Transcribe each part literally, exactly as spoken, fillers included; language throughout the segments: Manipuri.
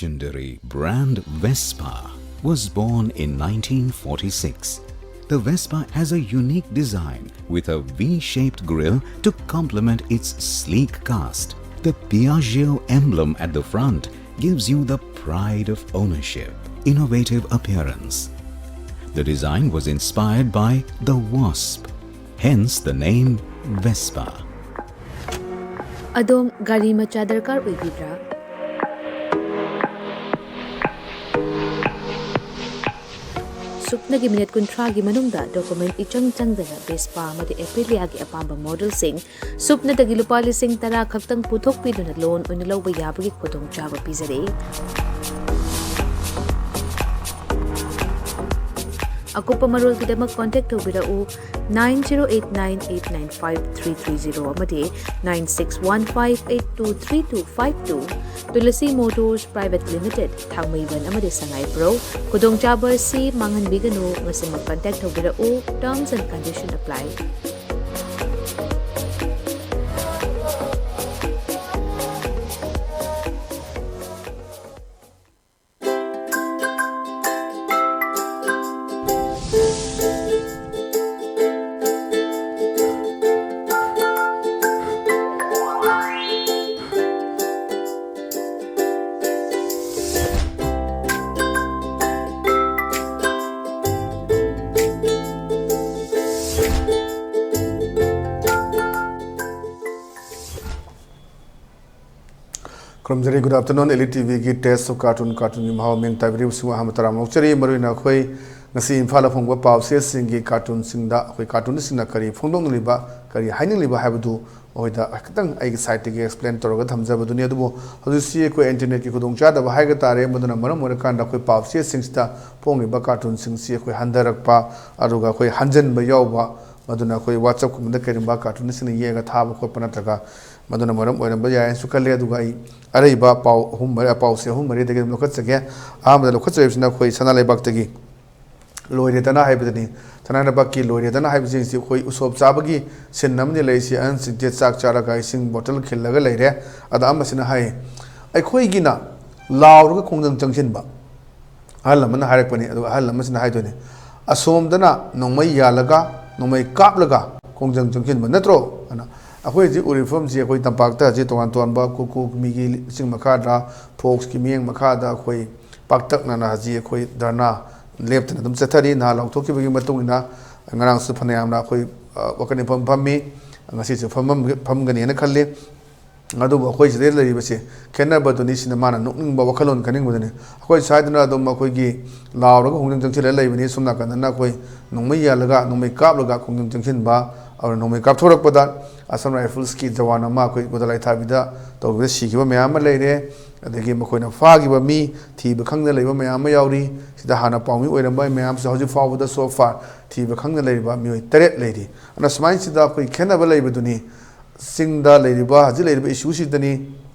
Legendary brand Vespa was born in nineteen forty-six. The Vespa has a unique design with a V-shaped grille to complement its sleek cast. The Piaggio emblem at the front gives you the pride of ownership, innovative appearance. The design was inspired by the wasp, hence the name Vespa. ꯑꯗꯣꯝ ꯒꯥꯔꯤ ꯃꯆꯥ ꯗꯔꯀꯥꯔ ꯑꯣꯏꯕꯤꯕ꯭ꯔꯥ? ꯁꯨꯞꯅꯒꯤ ꯃꯤꯅꯤꯠ ꯀꯨꯟꯊ꯭ꯔꯥꯒꯤ ꯃꯅꯨꯡꯗ ꯗꯣꯀꯨꯃꯦꯟ ꯏꯆꯪ ꯆꯪꯗꯅ ꯚꯦꯁꯄꯥ ꯑꯃꯗꯤ ꯑꯦꯄ꯭ꯔꯤꯂꯤꯌꯥꯒꯤ ꯑꯄꯥꯝꯕ ꯃꯣꯗꯦꯜꯁꯤꯡ ꯁꯨꯞꯅꯗꯒꯤ ꯂꯨꯄꯥ ꯂꯤꯁꯤꯡ ꯇꯔꯥ ꯈꯛꯇꯪ ꯄꯨꯊꯣꯛꯄꯤꯗꯨꯅ ꯂꯣꯟ ꯑꯣꯏꯅ ꯂꯧꯕ ꯌꯥꯕꯒꯤ ꯈꯨꯗꯣꯡꯆꯥꯕ ꯄꯤꯖꯔꯤ꯫ ꯑꯀꯨꯞꯄ ꯃꯔꯣꯜꯒꯤꯗꯃꯛ ꯀꯣꯟꯇꯦꯛ ꯇꯧꯕꯤꯔꯛꯎ nine zero eight nine eight nine five three three zero ꯑꯃꯗꯤ nine six one five eight two three two five two꯫ Tulsi motors private limited, Thangmeiband ꯑꯃꯗꯤ ꯁꯉꯥꯏꯄ꯭ꯔꯧ꯫ ꯈꯨꯗꯣꯡꯆꯥꯕ ꯑꯁꯤ ꯃꯥꯡꯍꯟꯕꯤꯒꯅꯨ꯫ ꯉꯁꯤꯃꯛ ꯀꯟꯇꯦꯛ ꯇꯧꯕꯤꯔꯛꯎ꯫ Terms and condition apply꯫ ꯈꯨꯔꯨꯝꯖꯔꯤ꯫ Good afternoon, Elite T ꯚꯤꯒꯤ Taste of Cartoon, ꯀꯥꯔꯇꯨꯟꯒꯤ ꯃꯍꯥꯎ꯫ ꯃꯤꯡ ꯇꯥꯕꯤꯔꯤꯕꯁꯤꯡꯕꯨ ꯑꯍꯥꯟꯕ ꯇꯔꯥꯝꯅ ꯑꯣꯛꯆꯔꯤ꯫ ꯃꯔꯨꯑꯣꯏꯅ ꯑꯩꯈꯣꯏ ꯉꯁꯤ ꯏꯝꯐꯥꯜꯗ ꯐꯣꯡꯕ ꯄꯥꯎꯆꯦꯁꯤꯡꯒꯤ ꯀꯥꯔꯇꯨꯟꯁꯤꯡꯗ ꯑꯩꯈꯣꯏ ꯀꯥꯔꯇꯨꯅꯤꯁꯁꯤꯡꯅ ꯀꯔꯤ ꯐꯣꯡꯗꯣꯛꯅꯤꯡꯂꯤꯕ, ꯀꯔꯤ ꯍꯥꯏꯅꯤꯡꯂꯤꯕ ꯍꯥꯏꯕꯗꯨ ꯃꯈꯣꯏꯗ ꯈꯤꯇꯪ ꯑꯩꯒꯤ ꯁꯥꯏꯠꯇꯒꯤ ꯑꯦꯛꯁꯄ꯭ꯂꯦꯟ ꯇꯧꯔꯒ ꯊꯝꯖꯕꯗꯨꯅꯤ꯫ ꯑꯗꯨꯕꯨ ꯍꯧꯖꯤꯛꯁꯤ ꯑꯩꯈꯣꯏ ꯏꯟꯇꯔꯅꯦꯠꯀꯤ ꯈꯨꯗꯣꯡꯆꯥꯗꯕ ꯍꯥꯏꯕ ꯇꯥꯔꯦ, ꯃꯗꯨꯅ ꯃꯔꯝ ꯑꯣꯏꯔꯀꯥꯟꯗ ꯑꯩꯈꯣꯏ ꯄꯥꯎꯆꯦꯁꯤꯡꯁꯤꯗ ꯐꯣꯡꯂꯤꯕ ꯀꯥꯔꯇꯨꯟꯁꯤꯡꯁꯤ ꯑꯩꯈꯣꯏ ꯍꯟꯊꯔꯛꯄ, ꯑꯗꯨꯒ ꯑꯩꯈꯣꯏ ꯍꯟꯖꯤꯟꯕ ꯌꯥꯎꯕ, ꯃꯗꯨꯅ ꯑꯩꯈꯣꯏ WhatsApp-ꯀꯨꯝꯕꯗ ꯀꯔꯤꯒꯨꯝꯕ ꯀꯥꯔꯇꯨꯅꯤꯁꯁꯤꯡꯅ ꯌꯦꯛꯑꯒ ꯊꯥꯕ ꯈꯣꯠꯄ ꯅꯠꯇ꯭ꯔꯒ ꯃꯗꯨꯅ ꯃꯔꯝ ꯑꯣꯏꯔꯝꯕ ꯌꯥꯏ ꯍꯥꯏꯅꯁꯨ ꯈꯜꯂꯤ꯫ ꯑꯗꯨꯒ ꯑꯩ ꯑꯔꯩꯕ ꯄꯥꯎ ꯑꯍꯨꯝ ꯃꯔꯤ, ꯄꯥꯎꯁꯦ ꯑꯍꯨꯝ ꯃꯔꯤꯗꯒꯤ ꯑꯗꯨꯝ ꯂꯧꯈꯠꯆꯒꯦ꯫ ꯑꯍꯥꯟꯕꯗ ꯂꯧꯈꯠꯆꯔꯤꯕꯁꯤꯅ ꯑꯩꯈꯣꯏ ꯁꯅꯥ ꯂꯩꯕꯥꯛꯇꯒꯤ ꯂꯣꯏꯔꯦꯗꯅ ꯍꯥꯏꯕꯗꯨꯅꯤ꯫ ꯁꯅꯥ ꯂꯩꯕꯥꯛꯀꯤ ꯂꯣꯏꯔꯦꯗꯅ ꯍꯥꯏꯕꯁꯤꯡꯁꯤ ꯑꯩꯈꯣꯏ ꯎꯁꯣꯞ ꯆꯥꯕꯒꯤ ꯁꯤꯟ ꯑꯃꯗꯤ ꯂꯩꯔꯤꯁꯤ꯫ ꯑꯍꯟꯁꯤꯡꯁꯦ ꯆꯥꯛ ꯆꯥꯔꯒ ꯏꯁꯤꯡ ꯕꯣꯇꯜ ꯈꯤꯜꯂꯒ ꯂꯩꯔꯦ꯫ ꯑꯗ ꯑꯃꯁꯤꯅ ꯍꯥꯏ, ꯑꯩꯈꯣꯏꯒꯤꯅ ꯂꯥꯎꯔꯒ ꯈꯣꯡꯖꯪ ꯆꯪꯁꯤꯟꯕ꯫ ꯑꯍꯜ ꯑꯃꯅ ꯍꯥꯏꯔꯛꯄꯅꯤ, ꯑꯗꯨꯒ ꯑꯍꯜ ꯑꯃꯁꯤꯅ ꯍꯥꯏꯗꯣꯏꯅꯤ, "ꯑꯁꯣꯝꯗꯅ ꯅꯣꯡꯃꯩ ꯌꯥꯜꯂꯒ, ꯅꯣꯡꯃꯩ ꯀꯥꯞꯂꯒ ꯈꯣꯡꯖꯪ ꯆꯪꯁꯤꯟꯕ ꯅꯠꯇ꯭ꯔꯣ?" ꯑꯅ꯫ ꯑꯩꯈꯣꯏ ꯍꯧꯖꯤꯛ ꯎꯔꯤꯕ ꯐꯤꯕꯝꯁꯤ, ꯑꯩꯈꯣꯏ ꯇꯝꯄꯥꯛꯇ ꯍꯧꯖꯤꯛ ꯇꯣꯉꯥꯟ ꯇꯣꯉꯥꯟꯕ ꯀꯨꯀꯨ ꯃꯤꯒꯤ ꯆꯤꯡ ꯃꯈꯥꯗ, ꯐꯣꯛꯁꯀꯤ ꯃꯤꯠꯌꯦꯡ ꯃꯈꯥꯗ ꯑꯩꯈꯣꯏ ꯄꯥꯛꯇꯛꯅꯅ ꯍꯧꯖꯤꯛ ꯑꯩꯈꯣꯏ ꯙꯔꯅꯥ ꯂꯦꯞꯇꯅ ꯑꯗꯨꯝ ꯆꯠꯊꯔꯤ꯫ ꯅꯍꯥꯟ ꯂꯥꯎꯊꯣꯛꯈꯤꯕꯒꯤ ꯃꯇꯨꯡ ꯏꯟꯅ ꯉꯔꯥꯡꯁꯨ ꯐꯅꯌꯥꯝꯅ ꯑꯩꯈꯣꯏ, ꯑ, ꯋꯥꯀꯠ ꯃꯤꯐꯝ ꯐꯝꯃꯤ, ꯉꯁꯤꯁꯨ ꯐꯝꯃꯝ-, ꯐꯝꯒꯅꯤꯅ ꯈꯜꯂꯤ꯫ ꯑꯗꯨꯕꯨ ꯑꯩꯈꯣꯏ ꯁꯤꯗ ꯂꯩꯔꯤꯕꯁꯦ ꯈꯦꯠꯅꯕꯗꯨꯅꯤ꯫ ꯁꯤꯅ ꯃꯥꯅ ꯅꯣꯛꯅꯤꯡꯕ ꯋꯥꯈꯜꯂꯣꯟ ꯈꯟꯅꯤꯡꯕꯗꯨꯅꯤ꯫ ꯑꯩꯈꯣꯏ ꯁ꯭ꯋꯥꯏꯗꯅ ꯑꯗꯨꯝ ꯑꯩꯈꯣꯏꯒꯤ ꯂꯥꯎꯔꯒ ꯈꯣꯡꯖꯪ ꯆꯪꯁꯤꯜꯂ ꯂꯩꯕꯅꯤ, ꯁꯣꯝ ꯅꯥꯀꯟꯗꯅ ꯑꯩꯈꯣꯏ ꯅꯣꯡꯃꯩ ꯌꯥꯜꯂꯒ, ꯅꯣꯡꯃꯩ ꯀꯥꯞꯂꯒ ꯈꯣꯡꯖꯪ ꯆꯪꯁꯤꯟꯕ, ꯑꯗꯨꯅ ꯅꯣꯡꯃꯩ ꯀꯥꯞꯊꯣꯔꯛꯄꯗ Assam Riflesꯀꯤ ꯖꯋꯥꯟ ꯑꯃ ꯑꯩꯈꯣꯏ ꯒꯣꯗꯥꯂꯥꯏ ꯊꯥꯕꯤꯗ ꯇꯧꯕꯗ ꯁꯤꯈꯤꯕ ꯃꯌꯥꯝ ꯑꯃ ꯂꯩꯔꯦ꯫ ꯑꯗꯒꯤ ꯃꯈꯣꯏꯅ ꯐꯥꯈꯤꯕ ꯃꯤ ꯊꯤꯕ ꯈꯪꯗꯅ ꯂꯩꯕ ꯃꯌꯥꯝ ꯑꯃ ꯌꯥꯎꯔꯤ꯫ ꯁꯤꯗ ꯍꯥꯟꯅ ꯄꯥꯎꯃꯤ ꯑꯣꯏꯔꯝꯕ ꯃꯌꯥꯝꯁꯨ ꯍꯧꯖꯤꯛ ꯐꯥꯎꯕꯗ so far ꯊꯤꯕ ꯈꯪꯗꯅ ꯂꯩꯔꯤꯕ ꯃꯤꯑꯣꯏ ꯇꯔꯦꯠ ꯂꯩꯔꯤ꯫ ꯑꯗꯨꯅ ꯁꯨꯃꯥꯏꯅꯁꯤꯗ ꯑꯩꯈꯣꯏ ꯈꯦꯠꯅꯕ ꯂꯩꯕꯗꯨꯅꯤ꯫ ꯆꯤꯡꯗ ꯂꯩꯔꯤꯕ, ꯍꯧꯖꯤꯛ ꯂꯩꯔꯤꯕ issueꯁꯤꯗꯅꯤ꯫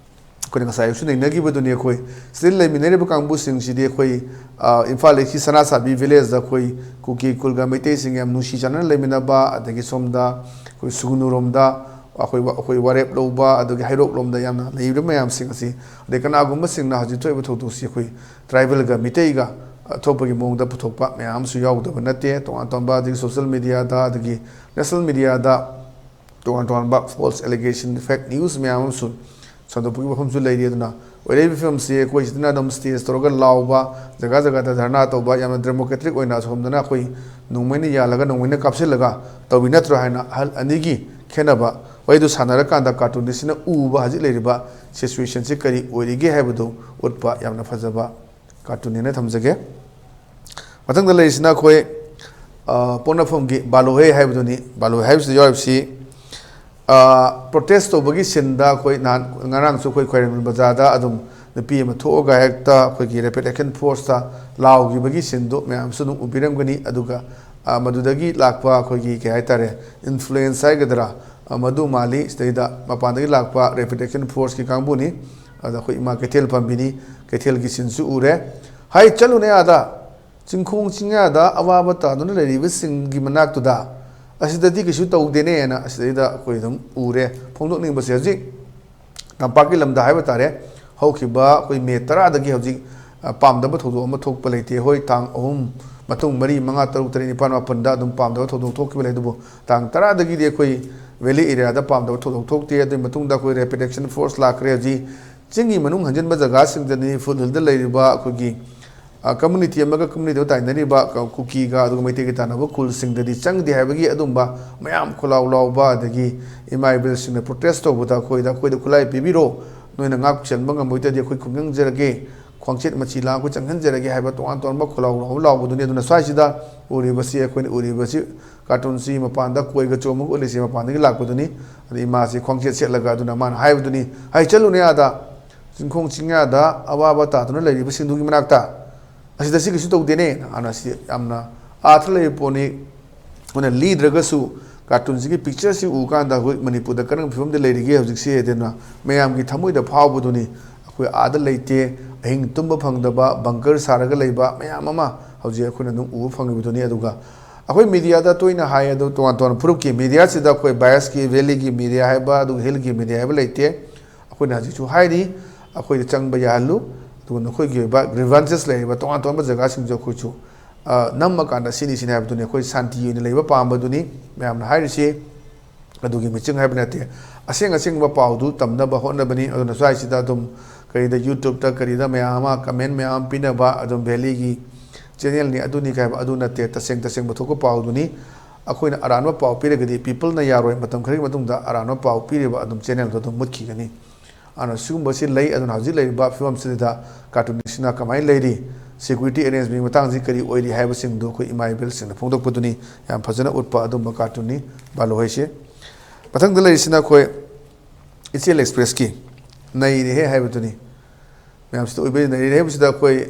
ꯑꯩꯈꯣꯏꯅ ꯉꯁꯥꯏ ꯑꯌꯨꯛꯁꯨ ꯅꯩꯅꯈꯤꯕꯗꯨꯅꯤ꯫ ꯑꯩꯈꯣꯏ ꯁꯤꯗ ꯂꯩꯃꯤꯟꯅꯔꯤꯕ ꯀꯥꯡꯕꯨꯁꯤꯡꯁꯤꯗꯤ ꯑꯩꯈꯣꯏ, ꯑ, ꯏꯝꯐꯥꯜ ꯏꯁꯀꯤ ꯁꯅꯥꯁꯥꯕꯤ villageꯇ ꯑꯩꯈꯣꯏ ꯀꯨꯀꯤ, ꯀꯨꯜꯒ, ꯃꯩꯇꯩꯁꯤꯡ ꯌꯥꯝ ꯅꯨꯡꯁꯤ ꯆꯥꯟꯅꯅ ꯂꯩꯃꯤꯟꯅꯕ, ꯑꯗꯒꯤ ꯁꯣꯝꯗ ꯑꯩꯈꯣꯏ ꯁꯨꯒꯨꯅꯨꯔꯣꯝꯗ ꯑꯩꯈꯣꯏ ꯋꯥ-, ꯑꯩꯈꯣꯏ ꯋꯥꯔꯦꯞ ꯂꯧꯕ, ꯑꯗꯒꯤ ꯍꯩꯔꯣꯛꯂꯣꯝꯗ ꯌꯥꯝꯅ ꯂꯩꯔꯤꯕ ꯃꯌꯥꯝꯁꯤꯡ ꯑꯁꯤ, ꯑꯗꯩ ꯀꯅꯥꯒꯨꯝꯕꯁꯤꯡꯅ ꯍꯧꯖꯤꯛ ꯊꯣꯛꯏꯕ ꯊꯧꯗꯣꯛꯁꯤ ꯑꯩꯈꯣꯏ tribalꯒ ꯃꯤꯇꯩꯒ, ꯑ, ꯊꯣꯛꯄꯒꯤ ꯃꯑꯣꯡꯗ ꯄꯨꯊꯣꯛꯄ ꯃꯌꯥꯝ ꯑꯃꯁꯨ ꯌꯥꯎꯗꯕ ꯅꯠꯇꯦ꯫ ꯇꯣꯉꯥꯟ ꯇꯣꯉꯥꯟꯕ ꯑꯗꯒꯤ social mediaꯗ, ꯑꯗꯒꯤ national mediaꯗ ꯇꯣꯉꯥꯟ ꯇꯣꯉꯥꯟꯕ false allegation, fake news ꯃꯌꯥꯝ ꯑꯃꯁꯨ ꯁꯟꯗꯣꯛꯄꯒꯤ ꯋꯥꯐꯝꯁꯨ ꯂꯩꯔꯤ꯫ ꯑꯗꯨꯅ ꯑꯣꯏꯔꯛꯏꯕ ꯐꯤꯕꯝꯁꯤ ꯑꯩꯈꯣꯏ ꯁꯤꯗꯅ ꯑꯗꯨꯝ stage ꯇꯧꯔꯒ ꯂꯥꯎꯕ, ꯖꯒꯥ ꯖꯒꯥꯗ ꯙꯔꯅꯥ ꯇꯧꯕ, ꯌꯥꯝꯅ democratic ꯑꯣꯏꯅ ꯑꯁꯣꯝꯗꯅ ꯑꯩꯈꯣꯏ ꯅꯣꯡꯃꯩꯅ ꯌꯥꯜꯂꯒ ꯅꯣꯡꯃꯩꯅ ꯀꯥꯞꯁꯤꯜꯂꯒ ꯇꯧꯔꯤ ꯅꯠꯇ꯭ꯔꯣ ꯍꯥꯏꯅ ꯑꯍꯜ ꯑꯅꯤꯒꯤ ꯈꯦꯠꯅꯕ ꯋꯥꯔꯤꯗꯨ ꯁꯥꯟꯅꯔꯀꯥꯟꯗ cartoonistꯁꯤꯅ ꯎꯕ ꯍꯧꯖꯤꯛ ꯂꯩꯔꯤꯕ situationꯁꯤ ꯀꯔꯤ ꯑꯣꯏꯔꯤꯒꯦ ꯍꯥꯏꯕꯗꯨ ꯎꯠꯄ ꯌꯥꯝꯅ ꯐꯖꯕ cartoonꯅꯦꯅ ꯊꯝꯖꯒꯦ꯫ ꯃꯊꯪꯗ ꯂꯩꯔꯤꯁꯤꯅ ꯑꯩꯈꯣꯏ, ꯑ, ꯄꯣꯛꯅꯐꯝꯒꯤ ꯕꯥꯂꯣꯍꯦ ꯍꯥꯏꯕꯗꯨꯅꯤ꯫ ꯕꯥꯂꯣꯍꯦ ꯍꯥꯏꯕꯁꯤꯗ ꯌꯥꯎꯔꯤꯕꯁꯤ, ꯑ, protest ꯇꯧꯕꯒꯤ sceneꯗ ꯑꯩꯈꯣꯏ ꯅꯍꯥꯟ, ꯉꯔꯥꯡꯁꯨ ꯑꯩꯈꯣꯏ ꯈ꯭ꯋꯥꯏꯔꯝꯕꯟ ꯕꯖꯥꯔꯗ ꯑꯗꯨꯝ ꯅꯨꯄꯤ ꯑꯃ ꯊꯣꯛꯑꯒ ꯍꯦꯛꯇ ꯑꯩꯈꯣꯏꯒꯤ Rapid Action Forceꯇ ꯂꯥꯎꯈꯤꯕꯒꯤ sceneꯗꯨ ꯃꯌꯥꯝꯁꯨ ꯑꯗꯨꯝ ꯎꯕꯤꯔꯝꯒꯅꯤ꯫ ꯑꯗꯨꯒ, ꯑ, ꯃꯗꯨꯗꯒꯤ ꯂꯥꯛꯄ ꯑꯩꯈꯣꯏꯒꯤ, ꯀꯩ ꯍꯥꯏꯇꯥꯔꯦ, influence ꯍꯥꯏꯒꯗ꯭ꯔꯥ, ꯑ, ꯃꯗꯨ ꯃꯥꯜꯂꯤ꯫ ꯁꯤꯗꯩꯗ ꯃꯄꯥꯟꯗꯒꯤ ꯂꯥꯛꯄ Rapid Action Forceꯀꯤ ꯀꯥꯡꯕꯨꯅꯤ꯫ ꯑꯗ ꯑꯩꯈꯣꯏ ꯏꯃꯥ ꯀꯩꯊꯦꯜ ꯐꯝꯕꯤꯅꯤ, ꯀꯩꯊꯦꯜꯒꯤ sceneꯁꯨ ꯎꯔꯦ꯫ "ꯍꯥꯏ, ꯆꯠꯂꯨꯅꯦ ꯑꯥꯗ, ꯆꯤꯡꯈꯣꯡ ꯆꯤꯡꯌꯥꯗ ꯑꯋꯥꯕ ꯇꯥꯗꯨꯅ ꯂꯩꯔꯤꯕꯁꯤꯡꯒꯤ ꯃꯅꯥꯛꯇꯨꯗ, ꯑꯁꯤꯗꯗꯤ ꯀꯩꯁꯨ ꯇꯧꯗꯦꯅꯦꯅ" ꯑꯁꯤꯗꯩꯗ ꯑꯩꯈꯣꯏ ꯑꯗꯨꯝ ꯎꯔꯦ꯫ ꯐꯣꯡꯗꯣꯛꯅꯤꯡꯕꯁꯦ ꯍꯧꯖꯤꯛ ꯇꯝꯄꯥꯛꯀꯤ ꯂꯝꯗ ꯍꯥꯏꯕ ꯇꯥꯔꯦ, ꯍꯧꯈꯤꯕ ꯑꯩꯈꯣꯏ ꯃꯦ ꯇꯔꯥꯗꯒꯤ ꯍꯧꯖꯤꯛ, ꯑ, ꯄꯥꯝꯗꯕ ꯊꯧꯗꯣꯛ ꯑꯃ ꯊꯣꯛꯄ ꯂꯩꯇꯦ꯫ ꯍꯣꯏ, ꯇꯥꯡ ꯑꯍꯨꯝ, ꯃꯇꯨꯡ ꯃꯔꯤ, ꯃꯉꯥ, ꯇꯔꯨꯛ, ꯇꯔꯦꯠ, ꯅꯤꯄꯥꯜ, ꯃꯥꯄꯜꯗ ꯑꯗꯨꯝ ꯄꯥꯝꯗꯕ ꯊꯧꯗꯣꯛ ꯊꯣꯛꯈꯤꯕ ꯂꯩ, ꯑꯗꯨꯕꯨ ꯇꯥꯡ ꯇꯔꯥꯗꯒꯤꯗꯤ ꯑꯩꯈꯣꯏ ꯚꯦꯂꯤ ꯑꯦꯔꯤꯌꯥꯗ ꯄꯥꯝꯗꯕ ꯊꯧꯗꯣꯛ ꯊꯣꯛꯇꯦ꯫ ꯑꯗꯨꯒꯤ ꯃꯇꯨꯡꯗ ꯑꯩꯈꯣꯏ ꯔꯦꯄꯤꯗ ꯑꯦꯛꯁꯟ ꯐꯣꯔꯁ ꯂꯥꯛꯈ꯭ꯔꯦ꯫ ꯍꯧꯖꯤꯛ ꯆꯤꯡꯒꯤ ꯃꯅꯨꯡ ꯍꯟꯖꯤꯟꯕ ꯖꯒꯥꯁꯤꯡꯗꯅꯤ, ꯐꯨꯠꯍꯤꯜꯗ ꯂꯩꯔꯤꯕ ꯑꯩꯈꯣꯏꯒꯤ, ꯑ, ꯀꯝꯃꯨꯅꯤꯇꯤ ꯑꯃꯒ ꯀꯝꯃꯨꯅꯤꯇꯤ ꯑꯃ ꯇꯥꯏꯅꯔꯤꯕ ꯀ-, ꯀꯨꯀꯤꯒ ꯑꯗꯨꯒ ꯃꯩꯇꯩꯒ ꯇꯥꯟꯅꯕ ꯈꯨꯜꯁꯤꯡꯗꯗꯤ ꯆꯪꯗꯦ ꯍꯥꯏꯕꯒꯤ ꯑꯗꯨꯝꯕ ꯃꯌꯥꯝ ꯈꯣꯜꯂꯥꯎ ꯂꯥꯎꯕ, ꯑꯗꯒꯤ ꯏꯃꯥ ꯏꯕꯦꯜꯁꯤꯡꯅ ꯄ꯭ꯔꯣꯇꯦꯁ ꯇꯧꯕꯗ ꯑꯩꯈꯣꯏꯗ, "ꯑꯩꯈꯣꯏꯗ ꯈꯨꯠꯂꯥꯏ ꯄꯤꯕꯤꯔꯣ, ꯅꯣꯏꯅ ꯉꯥꯛ ꯁꯦꯟꯕ ꯉꯝꯃꯣꯏꯗ꯭ꯔꯗꯤ ꯑꯩꯈꯣꯏ ꯈꯨꯡꯒꯪꯖꯔꯒꯦ, ꯈ꯭ꯋꯥꯡꯆꯦꯠ ꯃꯆꯤ ꯂꯥꯡ ꯑꯩꯈꯣꯏ ꯆꯪꯍꯟꯖꯔꯒꯦ" ꯍꯥꯏꯕ ꯇꯣꯉꯥꯟ ꯇꯣꯉꯥꯟꯕ ꯈꯣꯜꯂꯥꯎ ꯂꯥꯎꯕ ꯂꯥꯎꯕꯗꯨꯅꯤ꯫ ꯑꯗꯨꯅ ꯁ꯭ꯋꯥꯏꯁꯤꯗ ꯎꯔꯤꯕꯁꯤ, ꯑꯩꯈꯣꯏꯅ ꯎꯔꯤꯕꯁꯤ ꯀꯥꯔꯇꯨꯟꯁꯤ ꯃꯄꯥꯟꯗ ꯀꯣꯏꯒ ꯆꯣꯝꯃꯒ ꯎꯠꯂꯤꯁꯤ ꯃꯄꯥꯟꯗꯒꯤ ꯂꯥꯛꯄꯗꯨꯅꯤ꯫ ꯑꯗ ꯏꯃꯥꯁꯤ ꯈ꯭ꯋꯥꯡꯆꯦꯠ ꯁꯦꯠꯂꯒ, ꯑꯗꯨꯅ ꯃꯥꯅ ꯍꯥꯏꯕꯗꯨꯅꯤ, "ꯍꯥꯏ, ꯆꯠꯂꯨꯅꯦ ꯑꯥꯗ, ꯆꯤꯡꯈꯣꯡ ꯆꯤꯡꯌꯥꯗ ꯑꯋꯥꯕ ꯇꯥꯗꯨꯅ ꯂꯩꯔꯤꯕꯁꯤꯡꯗꯨꯒꯤ ꯃꯅꯥꯛꯇ, ꯑꯁꯤꯗ ꯁꯤ ꯀꯩꯁꯨ ꯇꯧꯗꯦꯅꯦ" ꯍꯥꯏꯅ꯫ ꯁꯤ ꯌꯥꯝꯅ ꯑꯥꯔꯊ ꯂꯩꯕ ꯄꯣꯠꯅꯤ꯫ ꯑꯩꯈꯣꯏꯅ ꯂꯤꯗ꯭ꯔꯒꯁꯨ ꯀꯥꯔꯇꯨꯟꯁꯤꯒꯤ ꯄꯤꯛꯆꯔꯁꯤ ꯎ ꯀꯥꯟꯗ ꯑꯩꯈꯣꯏ ꯃꯅꯤꯄꯨꯔꯗ ꯀꯔꯝꯕ ꯐꯤꯕꯝꯗ ꯂꯩꯔꯤꯒꯦ ꯍꯧꯖꯤꯛꯁꯦ ꯍꯥꯏꯗꯅ ꯃꯌꯥꯝꯒꯤ ꯊꯃꯣꯏꯗ ꯐꯥꯎꯕꯗꯨꯅꯤ꯫ ꯑꯩꯈꯣꯏ ꯑꯥꯗ ꯂꯩꯇꯦ, ꯑꯍꯤꯡ ꯇꯨꯝꯕ ꯐꯪꯗꯕ, ꯕꯪꯀꯔ ꯁꯥꯔꯒ ꯂꯩꯕ ꯃꯌꯥꯝ ꯑꯃ ꯍꯧꯖꯤꯛ ꯑꯩꯈꯣꯏꯅ ꯑꯗꯨꯝ ꯎꯕ ꯐꯪꯉꯤꯕꯗꯨꯅꯤ꯫ ꯑꯗꯨꯒ ꯑꯩꯈꯣꯏ ꯃꯦꯗꯤꯌꯥꯗ ꯇꯣꯏꯅ ꯍꯥꯏ, ꯑꯗꯣ ꯇꯣꯉꯥꯟ ꯇꯣꯉꯥꯟꯕ ꯐꯨꯔꯨꯞꯀꯤ ꯃꯦꯗꯤꯌꯥꯁꯤꯗ ꯑꯩꯈꯣꯏ ꯕꯥꯏꯁꯀꯤ, ꯚꯦꯂꯤꯒꯤ ꯃꯦꯗꯤꯌꯥ ꯍꯥꯏꯕ, ꯑꯗꯨꯒ ꯍꯤꯜꯒꯤ ꯃꯦꯗꯤꯌꯥ ꯍꯥꯏꯕ ꯂꯩꯇꯦ꯫ ꯑꯩꯈꯣꯏꯅ ꯍꯧꯖꯤꯛꯁꯨ ꯍꯥꯏꯔꯤ, ꯑꯩꯈꯣꯏꯗ ꯆꯪꯕ ꯌꯥꯍꯜꯂꯨ, ꯑꯗꯨꯒ ꯅꯈꯣꯏꯒꯤ ꯑꯣꯏꯕ ꯒ꯭ꯔꯤꯚꯥꯟꯁꯦꯁ ꯂꯩꯔꯤꯕ ꯇꯣꯉꯥꯟ ꯇꯣꯉꯥꯟꯕ ꯖꯒꯥꯁꯤꯡꯁꯨ ꯑꯩꯈꯣꯏꯁꯨ, ꯑ, ꯅꯝꯃꯀꯥꯟꯗ ꯁꯤꯅꯤ ꯁꯤꯅꯤ ꯍꯥꯏꯕꯗꯨꯅꯤ꯫ ꯑꯩꯈꯣꯏ ꯁꯥꯟꯇꯤ ꯑꯣꯏꯅ ꯂꯩꯕ ꯄꯥꯝꯕꯗꯨꯅꯤ ꯃꯌꯥꯝꯅ ꯍꯥꯏꯔꯤꯁꯤ꯫ ꯑꯗꯨꯒꯤ ꯃꯤꯆꯪ ꯍꯥꯏꯕ ꯅꯠꯇꯦ, ꯑꯁꯦꯡ ꯑꯁꯦꯡꯕ ꯄꯥꯎꯗꯨ ꯇꯝꯅꯕ ꯍꯣꯠꯅꯕꯅꯤ꯫ ꯑꯗꯨꯅ ꯁ꯭ꯋꯥꯏꯁꯤꯗ ꯑꯗꯨꯝ ꯀꯔꯤꯗ, ꯌꯨꯇ꯭ꯌꯨꯕꯇ ꯀꯔꯤꯗ ꯃꯌꯥꯝ ꯑꯃ ꯀꯃꯦꯟ ꯃꯌꯥꯝ ꯑꯃ ꯄꯤꯅꯕ, ꯑꯗꯨꯝ ꯚꯦꯂꯤꯒꯤ ꯆꯦꯅꯦꯜꯅꯤ ꯑꯗꯨꯅꯤ ꯀꯥꯏꯕ ꯑꯗꯨ ꯅꯠꯇꯦ꯫ ꯇꯁꯦꯡ ꯇꯁꯦꯡꯕ ꯊꯣꯛꯄ ꯄꯥꯎꯗꯨꯅꯤ꯫ ꯑꯩꯈꯣꯏꯅ ꯑꯔꯥꯟꯕ ꯄꯥꯎ ꯄꯤꯔꯒꯗꯤ ꯄꯤꯄꯜꯅ ꯌꯥꯔꯣꯏ꯫ ꯃꯇꯝ ꯈꯔꯒꯤ ꯃꯇꯨꯡꯗ ꯑꯔꯥꯟꯕ ꯄꯥꯎ ꯄꯤꯔꯤꯕ ꯑꯗꯨꯝ ꯆꯦꯅꯦꯜꯗꯣ ꯑꯗꯨꯝ ꯃꯨꯠꯈꯤꯒꯅꯤ꯫ ꯑꯗꯨꯅ ꯁꯤꯒꯨꯝꯕꯁꯤ ꯂꯩ꯫ ꯑꯗꯨꯅ ꯍꯧꯖꯤꯛ ꯂꯩꯔꯤꯕ ꯐꯤꯕꯝꯁꯤꯗ ꯀꯥꯔꯇꯨꯟꯁꯤꯅ ꯀꯃꯥꯏꯅ ꯂꯩꯔꯤ, ꯁꯦꯀ꯭ꯌꯨꯔꯤꯇꯤ ꯑꯦꯔꯦꯟꯖꯃꯦꯟꯒꯤ ꯃꯇꯥꯡꯁꯤ ꯀꯔꯤ ꯑꯣꯏꯔꯤ ꯍꯥꯏꯕꯁꯤꯡꯗꯨ ꯑꯩꯈꯣꯏ ꯏꯃꯥ ꯏꯕꯦꯜꯁꯤꯡꯅ ꯐꯣꯡꯗꯣꯛꯄꯗꯨꯅꯤ꯫ ꯌꯥꯝ ꯐꯖꯅ ꯎꯠꯄ ꯑꯗꯨꯝꯕ ꯀꯥꯔꯇꯨꯟꯅꯤ ꯕꯥꯂꯨ ꯍꯥꯏꯁꯦ꯫ ꯃꯊꯪꯗ ꯂꯩꯔꯤꯁꯤꯅ ꯑꯩꯈꯣꯏ ꯏꯆꯦꯜ ꯑꯦꯛꯁꯄ꯭ꯔꯦꯁꯀꯤ ꯅꯩꯔꯦꯍꯦ ꯍꯥꯏꯕꯗꯨꯅꯤ꯫ ꯃꯌꯥꯝꯁꯤꯗ ꯑꯣꯏꯕ ꯅꯩꯔꯦ ꯍꯥꯏꯕꯁꯤꯗ ꯑꯩꯈꯣꯏ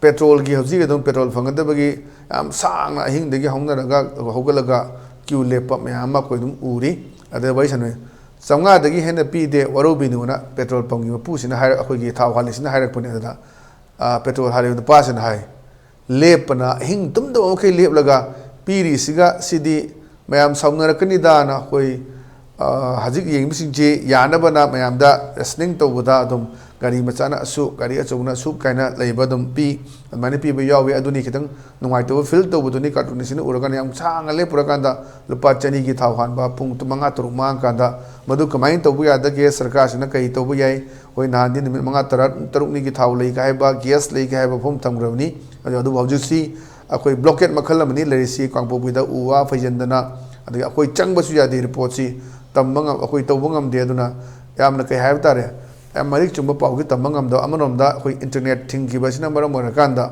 ꯄꯦꯇ꯭ꯔꯣꯜꯒꯤ, ꯍꯧꯖꯤꯛ ꯑꯗꯨꯝ ꯄꯦꯇ꯭ꯔꯣꯜ ꯐꯪꯒꯗꯕꯒꯤ ꯌꯥꯝ ꯁꯥꯡꯅ ꯑꯍꯤꯡꯗꯒꯤ ꯍꯧꯅꯔꯒ ꯍꯧꯒꯠꯂꯒ ꯀ꯭ꯌꯨ ꯂꯦꯞꯄ ꯃꯌꯥꯝ ꯑꯃ ꯑꯩꯈꯣꯏ ꯑꯗꯨꯝ ꯎꯔꯤ꯫ ꯑꯗ ꯋꯥꯔꯤ ꯁꯥꯟꯅꯩ, "ꯆꯥꯝꯃꯉꯥꯗꯒꯤ ꯍꯦꯟꯅ ꯄꯤꯗꯦ, ꯋꯥꯔꯧꯕꯤꯅꯨꯅ" ꯄꯦꯇ꯭ꯔꯣꯜ ꯄꯝꯒꯤ ꯃꯄꯨꯁꯤꯅ ꯍꯥꯏꯔ-, ꯑꯩꯈꯣꯏꯒꯤ ꯊꯥꯎ ꯍꯥꯜꯂꯤꯁꯤꯅ ꯍꯥꯏꯔꯛꯄꯅꯦ꯫ ꯑꯗꯨꯗ, ꯑ, ꯄꯦꯇ꯭ꯔꯣꯜ ꯍꯥꯜꯂꯤꯕ ꯅꯨꯄꯥꯁꯤꯅ ꯍꯥꯏ, "ꯂꯦꯞꯄꯅ ꯑꯍꯤꯡ ꯇꯨꯝꯗꯕ ꯃꯈꯩ ꯂꯦꯞꯂꯒ ꯄꯤꯔꯤꯁꯤꯒ ꯁꯤꯗꯤ ꯃꯌꯥꯝ ꯁꯥꯎꯅꯔꯛꯀꯅꯤꯗꯥꯅ ꯑꯩꯈꯣꯏ, ꯑ, ꯍꯧꯖꯤꯛ ꯌꯦꯡꯕꯁꯤꯡꯁꯤ ꯌꯥꯅꯕꯅ ꯃꯌꯥꯝꯗ ꯔꯦꯁꯅꯤꯡ ꯇꯧꯕꯗ ꯑꯗꯨꯝ ꯒꯥꯔꯤ ꯃꯆꯥꯅ ꯑꯁꯨꯛ, ꯒꯥꯔꯤ ꯑꯆꯧꯕꯅ ꯑꯁꯨꯛ ꯀꯥꯏꯅ ꯂꯩꯕ ꯑꯗꯨꯝ ꯄꯤ꯫ ꯑꯗꯨꯃꯥꯏꯅ ꯄꯤꯕ ꯌꯥꯎꯋꯤ꯫ ꯑꯗꯨꯅꯤ ꯈꯤꯇꯪ ꯅꯨꯡꯉꯥꯏꯇꯕ ꯐꯤꯜ ꯇꯧꯕꯗꯨꯅꯤ ꯀꯥꯔꯇꯨꯟ ꯑꯁꯤꯅ ꯎꯔꯀꯥꯟꯗ꯫ ꯌꯥꯝ ꯁꯥꯡꯅ ꯂꯦꯞꯄꯨꯔꯀꯥꯟꯗ ꯂꯨꯄꯥ ꯆꯅꯤꯒꯤ ꯊꯥꯎ ꯍꯥꯟꯕ ꯄꯨꯡ ꯃꯉꯥ ꯇꯔꯨꯛ ꯃꯥꯡꯉꯀꯥꯟꯗ, ꯃꯗꯨ ꯀꯃꯥꯏꯅ ꯇꯧꯕ ꯌꯥꯗꯒꯦ? ꯁꯔꯀꯥꯔꯁꯤꯅ ꯀꯔꯤ ꯇꯧꯕ ꯌꯥꯏ? ꯑꯩꯈꯣꯏ ꯅꯍꯥꯟꯗꯤ ꯅꯨꯃꯤꯠ ꯃꯉꯥ ꯇꯔꯥ ꯇꯔꯨꯛꯅꯤꯒꯤ ꯊꯥꯎ ꯂꯩꯒ ꯍꯥꯏꯕ, ꯒ꯭ꯌꯥꯁ ꯂꯩꯒ ꯍꯥꯏꯕ ꯃꯐꯝ ꯊꯝꯈ꯭ꯔꯕꯅꯤ꯫ ꯑꯗꯨ ꯑꯗꯨꯕꯨ ꯍꯧꯖꯤꯛꯁꯤ ꯑꯩꯈꯣꯏ ꯕ꯭ꯂꯣꯀꯦꯠ ꯃꯈꯜ ꯑꯃꯅꯤ ꯂꯩꯔꯤꯁꯤ꯫ ꯀꯥꯡꯄꯣꯛꯄꯤꯗ ꯎ ꯋꯥ ꯐꯩꯖꯟꯗꯅ, ꯑꯗꯒꯤ ꯑꯩꯈꯣꯏ ꯆꯪꯕꯁꯨ ꯌꯥꯗꯦ꯫ ꯔꯤꯄꯣꯔꯠꯁꯤ ꯇꯝꯕ ꯉꯝ-, ꯑꯩꯈꯣꯏ ꯇꯧꯕ ꯉꯝꯗꯦ꯫ ꯑꯗꯨꯅ ꯌꯥꯝꯅ ꯀꯩ ꯍꯥꯏꯕ ꯇꯥꯔꯦ, ꯌꯥꯝ ꯃꯔꯤꯛ ꯆꯨꯝꯕ ꯄꯥꯎꯗꯤ ꯇꯝꯕ ꯉꯝꯗꯕ꯫ ꯑꯃꯔꯣꯝꯗ ꯑꯩꯈꯣꯏ ꯏꯟꯇꯔꯅꯦꯠ ꯊꯤꯡꯈꯤꯕ ꯑꯁꯤꯅ ꯃꯔꯝ ꯑꯣꯏꯔꯀꯥꯟꯗ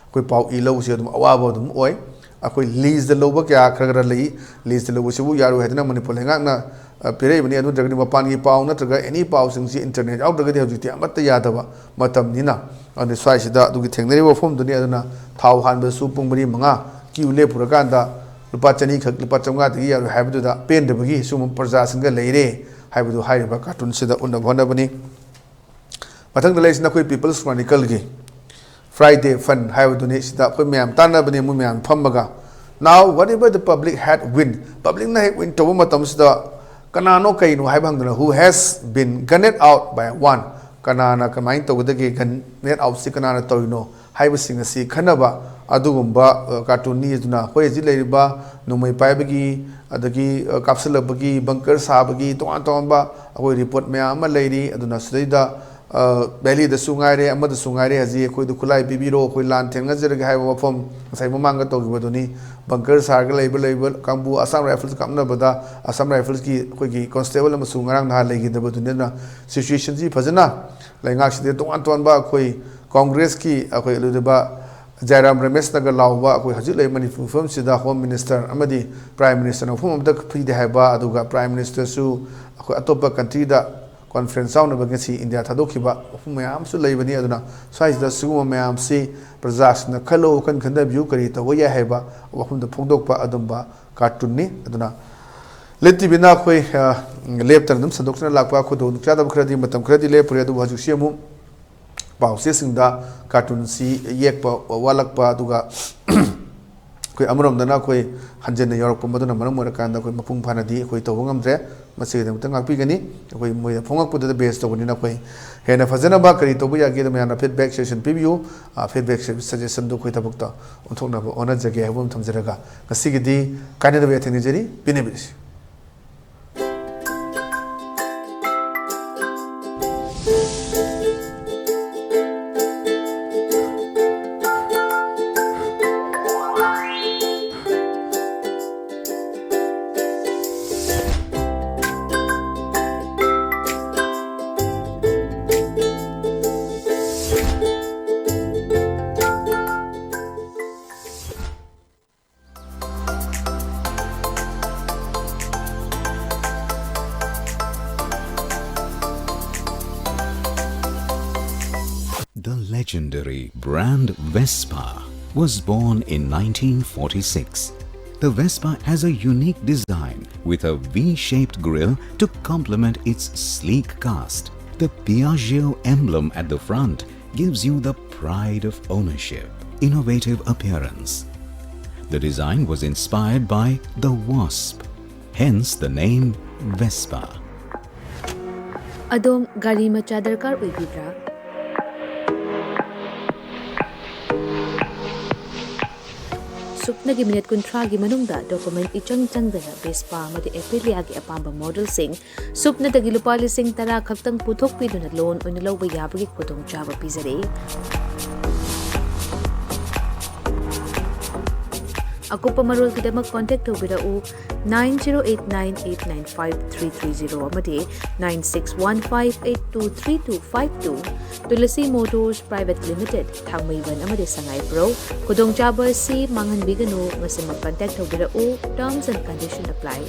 ꯑꯩꯈꯣꯏ ꯄꯥꯎ ꯏ ꯂꯧꯕꯁꯤ ꯑꯗꯨꯝ ꯑꯋꯥꯕ ꯑꯗꯨꯝ ꯑꯣꯏ꯫ ꯑꯩꯈꯣꯏ ꯂꯤꯖꯇ ꯂꯧꯕ ꯀꯌꯥ ꯈꯔ ꯈꯔ ꯂꯩ꯫ ꯂꯤꯖꯇ ꯂꯧꯕꯁꯤꯕꯨ ꯌꯥꯔꯣꯏ ꯍꯥꯏꯗꯅ ꯃꯅꯤꯄꯨꯔ ꯂꯩꯉꯥꯛꯅ, ꯑ, ꯄꯤꯔꯛꯏꯕꯅꯤ꯫ ꯑꯗꯨ ꯅꯠꯇ꯭ꯔꯒꯗꯤ ꯃꯄꯥꯟꯒꯤ ꯄꯥꯎ ꯅꯠꯇ꯭ꯔꯒ ꯑꯦꯅꯤ ꯄꯥꯎꯁꯤꯡꯁꯤ ꯏꯟꯇꯔꯅꯦꯠ ꯌꯥꯎꯗ꯭ꯔꯒꯗꯤ ꯍꯧꯖꯤꯛꯇꯤ ꯑꯃꯠꯇ ꯌꯥꯗꯕ ꯃꯇꯝꯅꯤꯅ, ꯑꯗꯨꯅ ꯁ꯭ꯋꯥꯏꯁꯤꯗ ꯑꯗꯨꯒꯤ ꯊꯦꯡꯅꯔꯤꯕ ꯋꯥꯐꯝꯗꯨꯅꯤ꯫ ꯑꯗꯨꯅ ꯊꯥꯎ ꯍꯥꯟꯕꯗꯁꯨ ꯄꯨꯡ ꯃꯔꯤ ꯃꯉꯥ ꯀ꯭ꯌꯨ ꯂꯦꯞꯄꯨꯔꯀꯥꯟꯗ ꯂꯨꯄꯥ ꯆꯅꯤ ꯈꯛ, ꯂꯨꯄꯥ ꯆꯥꯝꯃꯉꯥꯗꯒꯤ ꯌꯥꯔꯣꯏ ꯍꯥꯏꯕꯗꯨꯗ ꯄꯦꯟꯗꯕꯒꯤ ꯁꯤꯒꯨꯝꯕ ꯄ꯭ꯔꯖꯥꯁꯤꯡꯒ ꯂꯩꯔꯦ ꯍꯥꯏꯕꯗꯨ ꯍꯥꯏꯔꯤꯕ ꯀꯥꯔꯇꯨꯟꯁꯤꯗ ꯎꯠꯅꯕ ꯍꯣꯠꯅꯕꯅꯤ꯫ ꯃꯊꯪꯗ ꯂꯩꯔꯤꯁꯤꯅ ꯑꯩꯈꯣꯏ People's Chronicleꯒꯤ Friday Fun ꯍꯥꯏꯕꯗꯨꯅꯤ꯫ ꯁꯤꯗ ꯑꯩꯈꯣꯏ ꯃꯌꯥꯝ ꯇꯥꯟꯅꯕꯅꯤ, ꯃꯣꯏ ꯃꯌꯥꯝ ꯐꯝꯃꯒ, "Now, whatever the public had win, ꯄꯕ꯭ꯂꯤꯛꯅ ꯍꯦꯛ ꯋꯤꯟ ꯇꯧꯕ ꯃꯇꯝꯁꯤꯗ ꯀꯅꯥꯅꯣ ꯀꯩꯅꯣ ꯍꯥꯏꯕ ꯍꯪꯗꯅ, who has been gunned out by one, ꯀꯅꯥꯅ ꯀꯃꯥꯏꯅ ꯇꯧꯒꯗꯒꯦ, gun-, ꯒꯟꯅꯦꯠ ꯑꯥꯎꯠꯁꯤ ꯀꯅꯥꯅ ꯇꯧꯔꯤꯅꯣ ꯍꯥꯏꯕꯁꯤꯡ ꯑꯁꯤ ꯈꯟꯅꯕ ꯑꯗꯨꯒꯨꯝꯕ, ꯑ, ꯀꯥꯔꯇꯨꯟꯅꯤ꯫ ꯑꯗꯨꯅ ꯑꯩꯈꯣꯏ ꯍꯧꯖꯤꯛ ꯂꯩꯔꯤꯕ ꯅꯣꯡꯃꯩ ꯄꯥꯏꯕꯒꯤ, ꯑꯗꯒꯤ, ꯑ, ꯀꯥꯞꯁꯤꯜꯂꯛꯄꯒꯤ, ꯕꯪꯀꯔ ꯁꯥꯕꯒꯤ ꯇꯣꯉꯥꯟ ꯇꯣꯉꯥꯟꯕ ꯑꯩꯈꯣꯏ ꯔꯤꯄꯣꯔꯠ ꯃꯌꯥꯝ ꯑꯃ ꯂꯩꯔꯤ꯫ ꯑꯗꯨꯅ ꯁꯤꯗꯩꯗ, ꯑ, ꯚꯦꯂꯤꯗꯁꯨ ꯉꯥꯏꯔꯦ, ꯑꯃꯗꯁꯨ ꯉꯥꯏꯔꯦ, ꯍꯧꯖꯤꯛ ꯑꯩꯈꯣꯏꯗ ꯈꯨꯠꯂꯥꯏ ꯄꯤꯕꯤꯔꯣ, ꯑꯩꯈꯣꯏ ꯂꯥꯟ ꯊꯦꯡꯅꯖꯔꯒꯦ ꯍꯥꯏꯕ ꯋꯥꯐꯝ ꯉꯁꯥꯏ ꯃꯃꯥꯡꯗ ꯇꯧꯈꯤꯕꯗꯨꯅꯤ꯫ ꯕꯪꯀꯔ ꯁꯥꯔꯒ ꯂꯩꯕ, ꯂꯩꯕ ꯀꯥꯡꯕꯨ, ꯑꯁꯥꯝ ꯔꯥꯏꯐꯜꯁ ꯀꯥꯞꯅꯕꯗ ꯑꯁꯥꯝ ꯔꯥꯏꯐꯜꯁꯀꯤ ꯑꯩꯈꯣꯏꯒꯤ ꯀꯣꯟꯁꯇꯦꯕꯜ ꯑꯃꯁꯨ ꯉꯔꯥꯡ ꯅꯍꯥꯟ ꯂꯩꯈꯤꯗꯕꯗꯨꯅꯤ꯫ ꯑꯗꯨꯅ ꯁꯤꯆꯨꯋꯦꯁꯟꯁꯤ ꯐꯖꯅ ꯂꯩꯉꯥꯛꯁꯤꯗ ꯇꯣꯉꯥꯟ ꯇꯣꯉꯥꯟꯕ ꯑꯩꯈꯣꯏ ꯀꯣꯡꯒ꯭ꯔꯦꯁꯀꯤ ꯑꯩꯈꯣꯏ ꯑꯗꯨꯗꯕ ꯖꯥꯏꯔꯥꯝ ꯔꯃꯦꯁꯅꯒ ꯂꯥꯎꯕ ꯑꯩꯈꯣꯏ ꯍꯧꯖꯤꯛ ꯂꯩꯔꯤꯕ ꯃꯅꯤꯄꯨꯔ ꯐꯤꯕꯝꯁꯤꯗ ꯍꯣꯝ ꯃꯤꯅꯤꯁꯇꯔ ꯑꯃꯗꯤ ꯄ꯭ꯔꯥꯏꯝ ꯃꯤꯅꯤꯁꯇꯔꯅ ꯃꯐꯝ ꯑꯃꯗ ꯐꯨꯏꯗꯦ ꯍꯥꯏꯕ, ꯑꯗꯨꯒ ꯄ꯭ꯔꯥꯏꯝ ꯃꯤꯅꯤꯁꯇꯔꯁꯨ ꯑꯩꯈꯣꯏ ꯑꯇꯣꯞꯄ ꯀꯟꯇ꯭ꯔꯤꯗ ꯀꯣꯟꯐ꯭ꯔꯦꯟꯁ ꯌꯥꯎꯅꯕ ꯉꯁꯤ ꯏꯟꯗꯤꯌꯥ ꯊꯥꯗꯣꯛꯈꯤꯕ ꯋꯥꯐꯝ ꯃꯌꯥꯝ ꯑꯃꯁꯨ ꯂꯩꯕꯅꯤ꯫ ꯑꯗꯨꯅ ꯁ꯭ꯋꯥꯏꯁꯤꯗ ꯁꯤꯒꯨꯝꯕ ꯃꯌꯥꯝꯁꯤ ꯄ꯭ꯔꯖꯥꯁꯤꯡꯅ ꯈꯜꯂꯣ, ꯋꯥꯈꯜ ꯈꯟꯊꯕꯤꯌꯨ, ꯀꯔꯤ ꯇꯧꯕ ꯌꯥꯏ ꯍꯥꯏꯕ ꯋꯥꯐꯝꯗ ꯐꯣꯡꯗꯣꯛꯄ ꯑꯗꯨꯝꯕ ꯀꯥꯔꯇꯨꯟꯅꯤ꯫ ꯑꯗꯨꯅ ꯂꯤꯠ ꯇꯤꯚꯤꯅ ꯑꯩꯈꯣꯏ, ꯑ, ꯂꯦꯞꯇꯅ ꯑꯗꯨꯝ ꯁꯟꯗꯣꯛꯇꯨꯅ ꯂꯥꯛꯄ ꯈꯨꯗꯣꯡꯆꯥꯗꯕ ꯈꯔꯗꯤ, ꯃꯇꯝ ꯈꯔꯗꯤ ꯂꯦꯞꯄꯨꯔꯦ, ꯑꯗꯨꯕꯨ ꯍꯧꯖꯤꯛꯁꯤ ꯑꯃꯨꯛ ꯄꯥꯎꯆꯦꯁꯤꯡꯗ ꯀꯥꯔꯇꯨꯟꯁꯤ ꯌꯦꯛꯄ ꯋꯥꯠꯂꯛꯄ, ꯑꯗꯨꯒ ꯑꯩꯈꯣꯏ ꯑꯃꯔꯣꯝꯗꯅ ꯑꯩꯈꯣꯏ ꯍꯟꯖꯤꯟꯅ ꯌꯧꯔꯛꯄ, ꯃꯗꯨꯅ ꯃꯔꯝ ꯑꯣꯏꯔꯀꯥꯟꯗ ꯑꯩꯈꯣꯏ ꯃꯄꯨꯡ ꯐꯥꯅꯗꯤ ꯑꯩꯈꯣꯏ ꯇꯧꯕ ꯉꯝꯗ꯭ꯔꯦ꯫ ꯃꯁꯤꯒꯤꯗꯃꯛꯇ ꯉꯥꯛꯄꯤꯒꯅꯤ꯫ ꯑꯩꯈꯣꯏ ꯃꯣꯏꯗ ꯐꯣꯡꯉꯛꯄꯗꯨꯗ base ꯇꯧꯕꯅꯤꯅ ꯑꯩꯈꯣꯏ ꯍꯦꯟꯅ ꯐꯖꯅꯕ ꯀꯔꯤ ꯇꯧꯕ ꯌꯥꯒꯦꯗꯣ ꯃꯌꯥꯝꯅ feedback suggestion ꯄꯤꯕꯤꯌꯨ꯫ ꯑ, feedback suggestion ꯗꯨ ꯑꯩꯈꯣꯏ ꯊꯕꯛꯇ ꯑꯣꯟꯊꯣꯛꯅꯕ ꯍꯣꯠꯅꯖꯒꯦ ꯍꯥꯏꯕ ꯑꯃ ꯊꯝꯖꯔꯒ ꯉꯁꯤꯒꯤꯗꯤ ꯀꯥꯏꯅꯗꯕ ꯌꯥꯊꯪ ꯅꯤꯖꯔꯤ꯫ ꯄꯤꯅꯕꯤꯔꯁꯤ꯫ The legendary brand Vespa was born in nineteen forty-six. The Vespa has a unique design with a V-shaped grille to complement its sleek cast. The Piaggio emblem at the front gives you the pride of ownership, innovative appearance. The design was inspired by the wasp, hence the name Vespa. ꯑꯗꯣꯝ ꯒꯥꯔꯤ ꯃꯆꯥ ꯗꯔꯀꯥꯔ ꯑꯣꯏꯕꯤꯕ꯭ꯔꯥ? ꯁꯨꯞꯅꯒꯤ ꯃꯤꯅꯤꯠ ꯀꯨꯟꯊ꯭ꯔꯥꯒꯤ ꯃꯅꯨꯡꯗ document ꯏꯆꯪ ꯆꯪꯗꯅ Vespa ꯑꯃꯗꯤ Aprilia ꯒꯤ ꯑꯄꯥꯝꯕ model ꯁꯤꯡ ꯁꯨꯞꯅꯇꯒꯤ ꯂꯨꯄꯥ ꯂꯤꯁꯤꯡ ꯇꯔꯥ ꯈꯛꯇꯪ ꯄꯨꯊꯣꯛꯄꯤꯗꯨꯅ loan ꯑꯣꯏꯅ ꯂꯧꯕ ꯌꯥꯕꯒꯤ ꯈꯨꯗꯣꯡꯆꯥꯕ ꯄꯤꯖꯔꯤ꯫ ꯑꯀꯨꯞꯄ ꯃꯔꯣꯜꯒꯤꯗꯃꯛ contact ꯇꯧꯕꯤꯔꯛꯎ nine zero eight nine eight nine five three three zero ꯑꯃꯗꯤ nine six one five eight two three two five two꯫ Tulasi Motors Private Limited, ꯊꯥꯡꯃꯩꯕꯟ ꯑꯃꯗꯤ ꯁꯉꯥꯏꯄ꯭ꯔꯧ꯫ ꯈꯨꯗꯣꯡꯆꯥꯕ ꯑꯁꯤ ꯃꯥꯡꯍꯟꯕꯤꯒꯅꯨ, ꯉꯁꯤꯃꯛ contact ꯇꯧꯕꯤꯔꯛꯎ, terms and condition apply꯫